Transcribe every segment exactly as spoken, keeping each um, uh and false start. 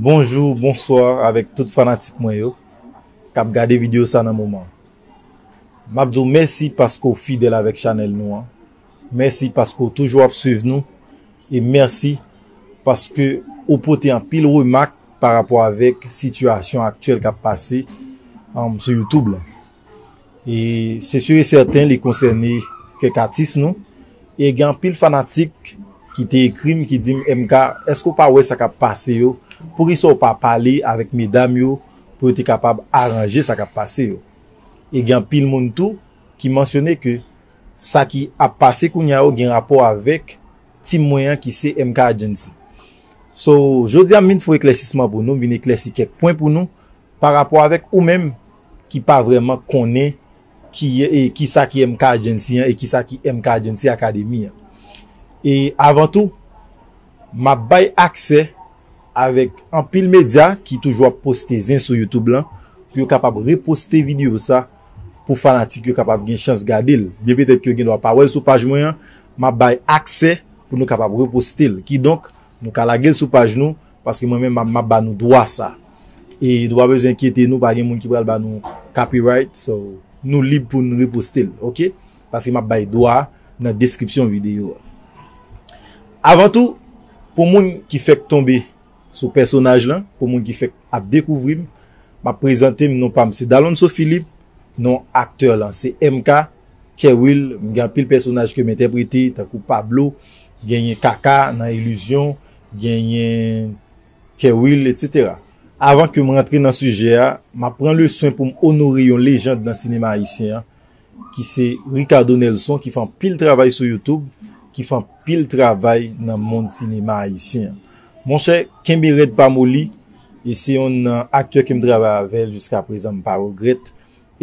Bonjou, bonswa avèk tout fanatik mwen yo k ap gade videyo sa nan moman. M ap di w mèsi paske w fidèl avèk chanèl nou an. Mèsi paske w toujou ap swiv nou. E mèsi paske ou pote anpil remak pa rapò avèk sitiyasyon aktyèl k ap pase, um, sou YouTube la. E se si e sèten li konsène kèk atis nou. E gen anpil fanatik ki te ekri m, ki di m, M K, èske w pa wè sa k ap pase yo? Poukisa w pa pale avèk medam yo pou yo te kapab aranje sa k ap pase yo? E gen anpil moun tou ki mansyone ke sa ki ap pase kounye a yo gen rapò avèk tim mwen an ki se M K Agency. So, jodi a m vin fè eklèsisman pou nou, m vin eklèsi kèk pwen pou nou pa rapò avèk ou menm ki pa vrèman konnen ki, e, kisa ki M K Agency an e kisa ki M K Agency Academy an. E avan tou, m ap bay aksè avèk anpil medya ki toujou ap poste zen sou YouTube lan pou yo kapab reposte videyo sa pou fanatik yo kapab gen chans gade l. Byen petèt ke yo gen dwa pa wè l sou paj mwen an, m ap bay aksè pou nou kapab reposte l. Kidonk, nou ka lage l sou paj nou, paske mwen menm m ap, m ap ba nou dwa sa. E nou pa bezwen enkyete nou, pa gen moun ki pral ba nou copyright, so nou lib pou n reposte l, oke? Paske m ap bay dwa a nan deskripsyon videyo a. Avan tou, pou moun ki fèk tonbe sou pèsonaj lan, pou moun ki fèk ap dekouvri m, m ap prezante m, non pa m se Dalonso Philippe, non aktè lan se M K, Kerwill, m gen anpil pèsonaj ke m entèprete, tankou Pablo, genyen Kaka nan Ilizyon, genyen Kerwill, etsetera. Avan ke m rantre nan sijè a, m ap pran le swen pou m onore yon lejand nan sinema ayisyen an, ki se Ricardo Nelson, ki fè anpil travay sou YouTube, ki fè anpil travay nan mond sinema ayisyen an. Monchè, kenbe rèd pa moli, e se yonn nan aktè ke m travay avè l jiska prezan, m pa regrèt,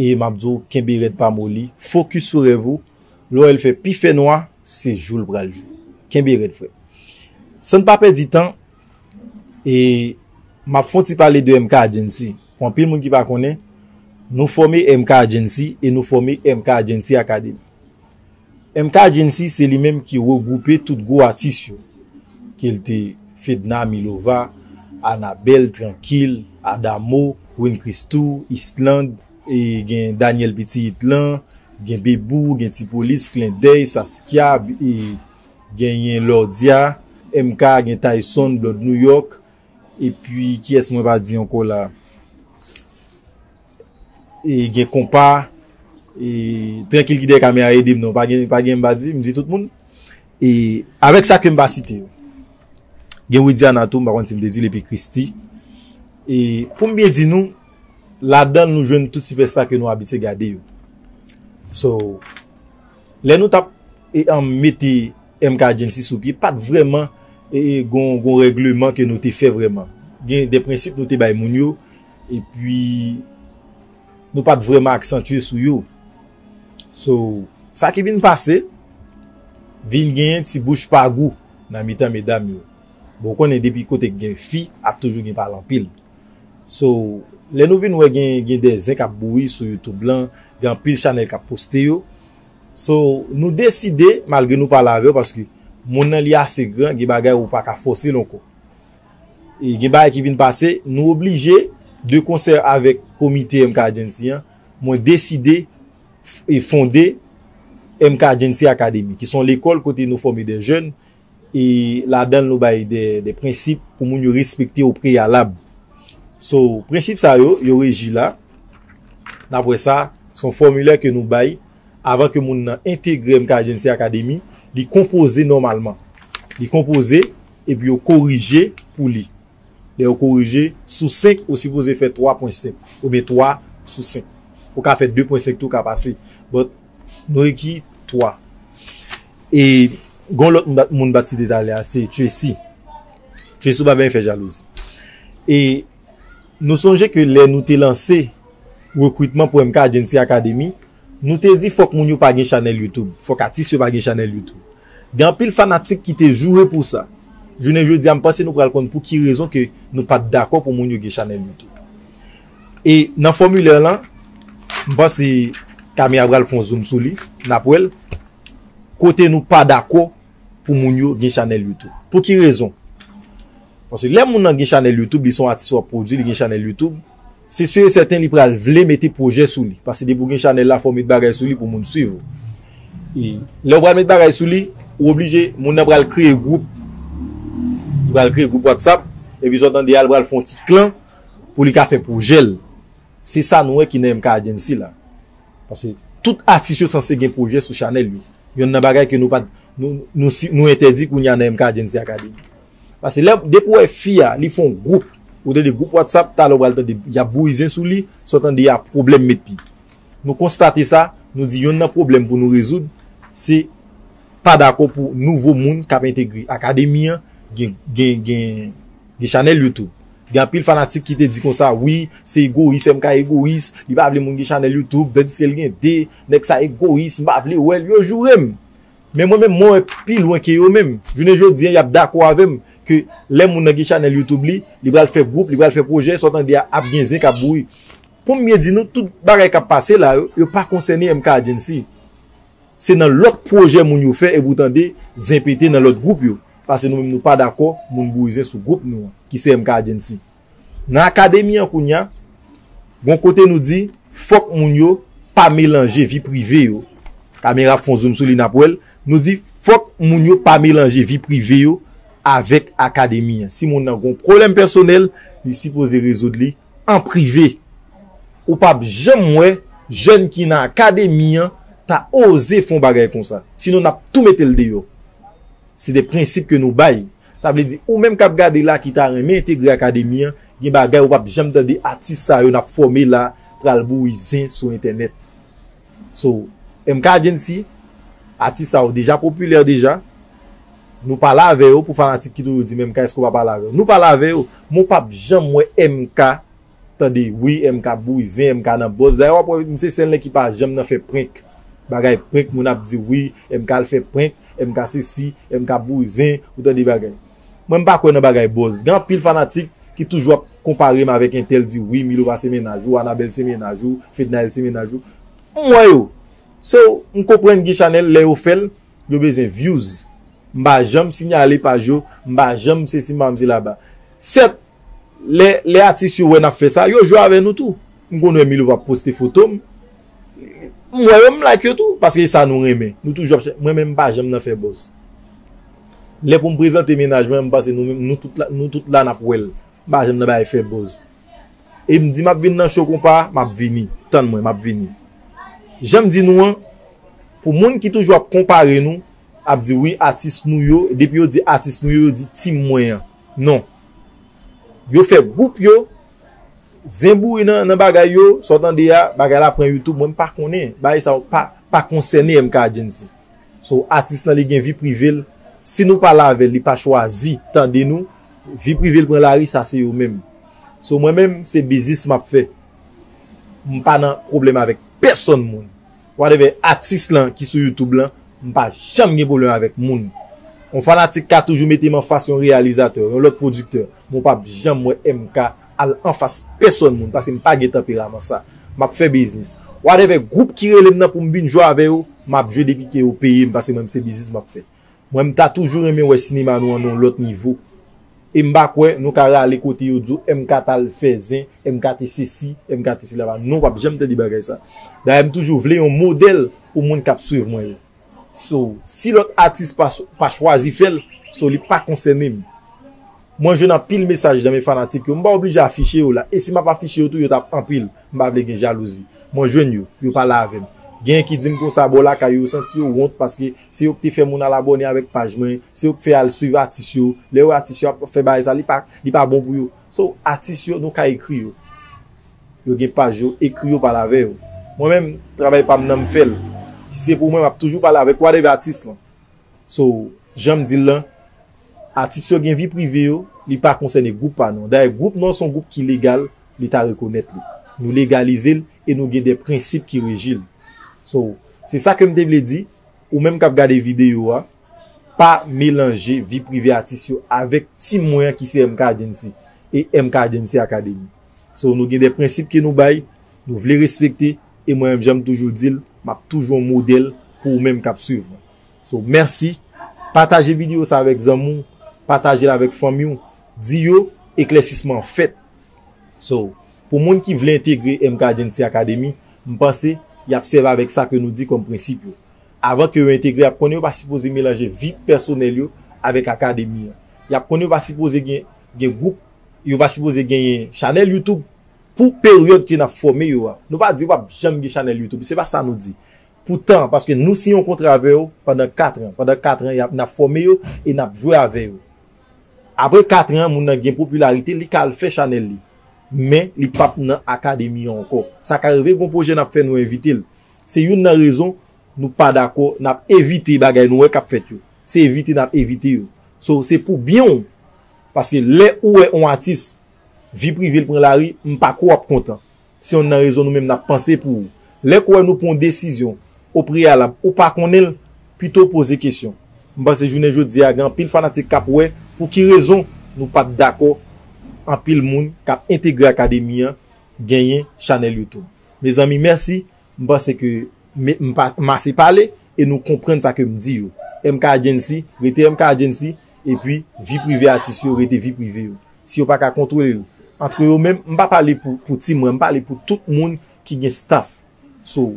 e m ap di w, kenbe rèd pa moli, fokis sou rèv ou, lè w wè l fè pi fè nwa, se jou l pral jou. Kenbe rèd, frè. San n pa pèdi tan, e m ap fè yon ti pale de M K Agency. Pou anpil moun ki pa konnen, nou fòme M K Agency e nou fòme M K Agency Academy. M K Agency se li menm ki regwoupe tout gwo atis yo, ke l te Fedna Milova, Anabel, Trankil, Adamo, Win Christou, Island, e gen Daniel Pitiyit lan, gen Bebou, gen Ti Polis, Klendèy, Saskia, e genyen Lordia, M K, gen Tyson, Blood New York, epi kiyès mwen pa di ankò la? E gen Konpa, e Trankil ki dèyè kamera ede m non, pa gen, pa gen m pa di, m di tout moun. E avèk sa ke m pa site yo. Gen Widiana tou, m pa konn si m te di l, epi Christy. E pou m byen di nou, ladan l nou jwenn tout sipèsta ke nou abitye gade yo. So, lè nou t ap, e, an, mete M K Agency sou pye, pa t vrèman, e, e, gon, gon règleman ke nou te fè vrèman. Gen de prensip nou te bay moun yo, epi nou pa t vrèman aksantye sou yo. So, sa ki vin pase, vin genyen ti bouch pa gou nan mitan medam yo. Bon, ou konnen depi kote k gen fi, ap toujou gen pale anpil. So, lè nou vin wè gen, gen de zen k ap bouyi sou YouTube lan, gen anpil chanèl k ap poste yo. So, nou deside, malgre nou pale avè yo, paske moun nan li ase gran, gen bagay ou pa ka fòse l ankò. E gen bagay ki vin pase, nou oblije, de konsè avèk komite M K Agency an, mwen deside f-, e fonde M K Agency Academy, ki se yon lekòl kote nou fòme de jèn, e ladan l nou bay de, de prensip pou moun yo respekte o preyalab. So, prensip sa yo, yo reji la. N ap wè sa, se yon fòmilè ke nou bay avan ke moun nan entegre M K Agency Academy, li konpoze nòmalman. Li konpoze, epi yo korije pou li. Lè yo korije, sou senk, ou sipoze fè twa pwen senk, oubyen twa sou senk. Ou ka fè de pwen senk tou, ka pase. But, nou rekri twa. E, gon lòt moun bat, moun bat site talè a, se Tracy. Tracy, ou pa byen fè jalouzi. E, nou sonje ke lè nou te lanse rekritman pou M K Agency Academy, nou te di fòk moun yo pa gen chanèl YouTube, fòk atis yo pa gen chanèl YouTube. Gen anpil fanatik ki te joure pou sa. Jounen jodi a, m panse nou pral konn pou ki rezon ke nou pa t dakò pou moun yo gen chanèl YouTube. E nan fòmilè lan, m panse kamera pral fè yon zoom sou li, n ap wè l, kote nou pa dakò pou moun yo gen chanèl YouTube. Pou ki rezon? Paske lè moun nan gen chanèl YouTube, li se yon atis w ap pwodui, li gen chanèl YouTube, se si e sèten li pral vle mete pwojè sou li. Paske depi w gen chanèl la, fò w met bagay sou li pou moun swiv ou. E lè w pral met bagay sou li, ou oblije, moun nan pral kreye gwoup. Li pral kreye gwoup WhatsApp, epi sa w tande a, li pral fè yon ti klan pou li ka fè pwojè l. Se sa nou wè ki nan M K Agency la. Paske tout atis yo sanse gen pwojè sou chanèl yo. Yonn nan bagay ke nou pa nou, nou, si- nou entèdi kounye a nan M K Agency Academy. Paske lè depi w wè fi a, li fè yon gwoup, ou tande gwoup WhatsApp, talè w pral tande y ap bouyi zen sou li, sa w tande a pwoblèm met pi. Nou konstate sa, nou di yonn nan pwoblèm pou nou rezoud, se pa dakò pou nouvo moun k ap entegre akademi an gen, gen, gen, gen chanèl YouTube. Gen anpil fanatik ki te di konsa, wi, se egoyis, M K egoyis, li pa vle moun gen chanèl YouTube, tandiske l gen de, nèg sa egoyis, m pa vle wè l, yo joure m. Men mwen menm, mwen wè pi lwen ke yo menm. Jounen jodi a, y ap dakò avè m ke lè moun nan gen chanèl YouTube li, li pral fè gwoup, li pral fè pwojè, sa w tande a ap gen zen k ap bouyi. Pou m byen di nou, tout bagay k ap pase la yo, yo pa konsène M K Agency. Se nan lòt pwojè moun yo fè epi w tande zen pete nan lòt gwoup yo. Paske nou menm nou pa dakò moun bouyi zen sou gwoup nou an, ki se M K Agency. Nan akademi an kounye a, gon kote nou di, fòk moun yo pa melanje vi prive yo. Kamera ap fè yon zoom sou li, n ap wè l. Nou di, fòk moun yo pa melanje vi prive yo avèk akademi an. Si moun nan gon pwoblèm pèsonèl, li sipoze rezoud li an prive. Ou p ap janm wè jèn ki nan akademi an ta oze fè yon bagay konsa. Sinon, n ap tou mete l deyò. Se de prensip ke nou bay. Sa vle di, ou menm k ap gade la ki ta renmen entegre akademi an, gen bagay ou p ap janm tande atis sa yo n ap fòme la pral bouyi zen sou entènèt. So, M K Agency, atis sa yo deja popilè deja. Nou pale avè yo pou fanatik ki toujou di, men M K, èske w pa pale avè yo? Nou pale avè yo, men w p ap janm wè M K tande, wi, M K bouzen, M K nan buzz. Dayè, w ap wè, m se sèl nèg ki pa janm nan fè prank. Bagay prank, moun ap di, wi, M K al fè prank, M K sesi, M K bouzen, ou tande bagay. Mwen, m pa kwè nan bagay buzz. Gen anpil fanatik ki toujou ap konpare m avèk entèl, di, wi, Milo pa se mennaj ou, Anabèl se mennaj ou, Fednaelle se mennaj ou. M wè yo. So, m konprann gen chanèl, lè yo fè l, yo bezwen views. M pa janm siyale paj yo, m pa janm sesi, m pa janm se laba. Sèt, lè, lè atis yo wè n ap fè sa, yo jwe avè nou tou. M konn wè Milo ap poste foto m. M wè yo, m like yo tou, paske e sa nou renmen. Nou toujou ap chè-, mwen menm, m pa janm nan fè buzz. Lè pou m prezante mennaj mwen, m panse nou, nou tout la, nou tout la n ap wè l. M pa janm nan bay fè buzz. E m di m ap vin nan show konpa, m ap vini. Tann mwen, m ap vini. Jan m di nou an, pou moun ki toujou ap konpare nou, ap di wi, atis nou yo, depi yo di atis nou yo, yo di team mwen an. Non. Yo fè gwoup yo, zen bouyi nan, nan bagay yo, sa w tande a, bagay la pran YouTube, mwen m pa konnen. Bagay sa yo pa, pa konsène M K Agency. So, atis lan li gen vi prive l. Si nou pale avè l, li pa chwazi tande nou, vi prive l pran lari, sa se yo menm. So, mwen menm, se biznis m ap fè. M pa nan pwoblèm avèk pèsonn moun. Whatever atis lan ki sou YouTube lan, m pa janm gen pwoblèm avèk moun. Yon fanatik ka toujou mete m anfas yon reyalizatè, yon lòt pwodiktè, men w p ap janm wè M K al anfas pèsonn moun, paske m pa gen tanperaman sa. M ap fè biznis. Whatever gwoup ki rele m nan pou m vin jwe avè yo, m ap jwe depi ke yo peye m, paske mwen, m se biznis m ap fè. Mwen, m ta toujou renmen wè sinema nou an nan yon lòt nivo. E m pa kwè nou ka rale kote yo di w M K t al fè zen, M K te sesi, M K te sela. Non, w p ap janm tande bagay sa. Dayè, m toujou vle yon modèl pou moun k ap swiv mwen yo. So, si lòt atis pa, pa chwazi fè l, so, li pa konsène m. Mwen jwenn anpil mesaj nan men fanatik yo. M pa oblije afiche yo la. E si m ap afiche yo tou, yo t ap anpil. M pa vle gen jalouzi. Mwen jwenn yo, yo pale avè m. Genyen ki di m konsa bò lakay yo, yo santi yo wont paske se yo ki te fè moun al abòne avèk paj mwen, se yo ki fè al swiv atis yo. Lè yo wè atis yo ap fè bagay sa, li pa, li pa bon pou yo. So, atis yo, nou ka ekri yo. Yo gen paj yo, ekri yo, pale avè yo. Mwen menm, travay pa m nan m fè l. Si se pou mwen, m ap toujou pale avèk whatever atis lan. So, jan m di l lan, atis yo gen vi prive yo, li pa konsène gwoup pa nou an. Dayè, gwoup nou an se yon gwoup ki legal, Leta rekonèt li. Nou legalize l e nou gen de prensip ki reji l. So, se sa ke m te vle di, ou menm k ap gade videyo a, pa melanje vi prive atis yo avèk team mwen an ki se M K Agency e M K Agency Academy. So, nou gen de prensip ke nou bay, nou vle respekte, e mwen menm, jan m toujou di l, m ap toujou yon modèl pou ou menm k ap swiv mwen. So, mèsi. Pataje videyo sa avèk zanmi w, pataje l avèk fanmi w. Di yo, eklèsisman an fèt. So, pou moun ki vle entegre M K Agency Academy, m panse y ap sèvi avèk sa ke nou di kòm prensip yo. Avan ke yo entegre, y ap konnen yo pa sipoze melanje vi pèsonèl yo avèk akademi an. Y ap konnen yo pa sipoze gen, gen gwoup, yo pa sipoze genyen chanèl YouTube pou peryòd ke n ap fòme yo a. Nou pa di yo p ap janm gen chanèl YouTube, se pa sa nou di. Poutan, paske nou siyen yon kontra avè yo pandan kat an. Pandan kat an, y ap, n ap fòme yo e n ap jwe avè yo. Apre kat an, moun nan gen popilarite, li ka al fè chanèl li. Men, li p ap nan akademi an ankò. Sa ka rive, gon pwojè n ap fè, nou envite l. Se youn nan rezon nou pa dakò, n ap evite bagay nou wè k ap fèt yo. Se evite n ap evite yo. So, se pou byen w. Paske lè ou wè yon atis, vi prive l pran lari, m pa kwè w ap kontan. Se youn nan rezon nou menm n ap panse pou ou. Lè k ou wè nou pran yon desizyon o preyalab, ou pa konnen l, pito poze kesyon. M panse jounen jodi a, gen anpil fanatik k ap wè pou ki rezon nou pa t dakò anpil moun k ap entegre akademi an genyen chanèl YouTube. Mezanmi, mèsi. M panse ke m, m pa, m ase pale e nou konprann sa ke m di yo. M K Agency, rete M K Agency, epi vi prive atis yo, rete vi prive yo. Si yo pa ka kontwole l antre yo menm, m pa pale pou, pou Ti Mwen, m pale pou tout moun ki gen staff. So,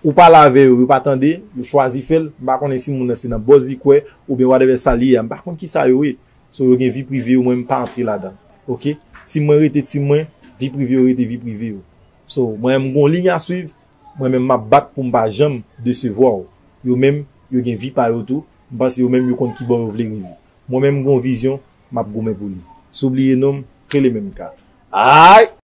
ou pale avè yo, yo pa tande, yo chwazi fè l, m pa konnen si moun nan se nan buzz li kwè, oubyen whatever sa li ye a, m pa konn kisa yo ye. So, yo gen vi prive yo, mwen m pa antre ladan. Oke? Ti Mwen rete Ti Mwen, vi prive yo rete vi prive yo. So, mwen menm m gon liy a swiv, mwen menm m ap bat pou m pa janm desevwa w. Yo menm, yo gen vi pa yo tou, m panse yo menm yo konn ki bò yo vle rive. Mwen menm m gon vizyon, m ap goumen pou li. Si w bliye non m, rele menm ka. Ay!